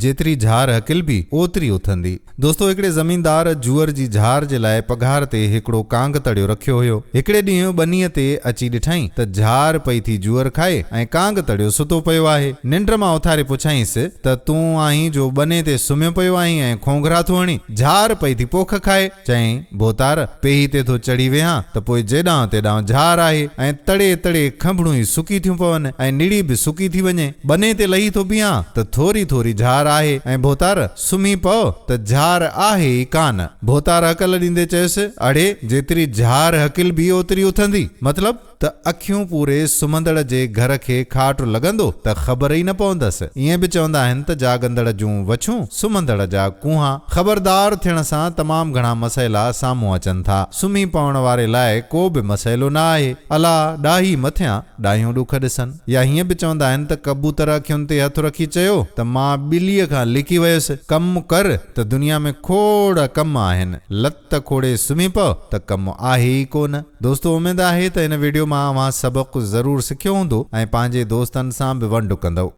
جيتري جھار ھڪلبي، اوتري اٿندي. دوستو هڪڙي زميندار جوئر جي جھار جي لاء پگهار تي هڪڙو ڪانگ تڙيو رکيو هيو. هڪڙي ڏينهن ٻنيء تي اچي ڏٺائين ته جھار پئي ٿي جوئر کائي ۽ ڪانگ تڙيو ستو پيو آهي. ننڊ مان اٿاري پڇائينس ته تون آهين جو ٻني تي سمهيو پيو آهين ۽ کونگهرا ٿو هڻين؟ جھار پئي ٿي پوک کائي. چيائين، ڀوتار، پيهي تي ٿو چڙهي ويهان ته پوء جيڏانهن تيڏانهن جھار آهي ۽ تڙي تڙي کنڀڻون ئي سڪي ٿيون پون ۽ نڙي به سڪي ٿي وڃي. ٻني تي لهي ٿو بيهان ته ٿوري ٿوري جھار آهي ۽ ڀوتار، سمهي پئو ته جھار آهي ئي ڪانه. ڀوتار هڪل ڏيندي چيس، اڙي، جيتري جھار هڪلبي اوتري اٿندي. مطلب ته اکيون پوري سمهندڙ جي گهر کي کاٽ لڳندو ته خبر ئي نه پوندس. ائين به چوندا آهن ته جاڳندڙ جون وڇون، سمهندڙ جا ڪونها. خبردار ٿيڻ سان تمام گهڻا مسئلا سامهون اچن ٿا. سمهي پوڻ واري لاء ڪو به مسئلو نه آهي. الا، ڏاهي مٿيان، ڏاهيون ڏک ڏسن. يا هيئن به چوندا آهن ته ڪبوتر اکين تي هٿ رکي چيو ته مان ٻليء کان لڪي ويس. ڪم ڪر ته دنيا ۾ کوڙ ڪم آهن. لت کوڙي سمهي پئو ته ڪم آهي ئي ڪو نه. دوستو اميد آهي ته هن ويڊيو مان اوهان سبق ضرور سکيو هوندو ۽ پنهنجي دوستن سان به ونڊ ڪندؤ.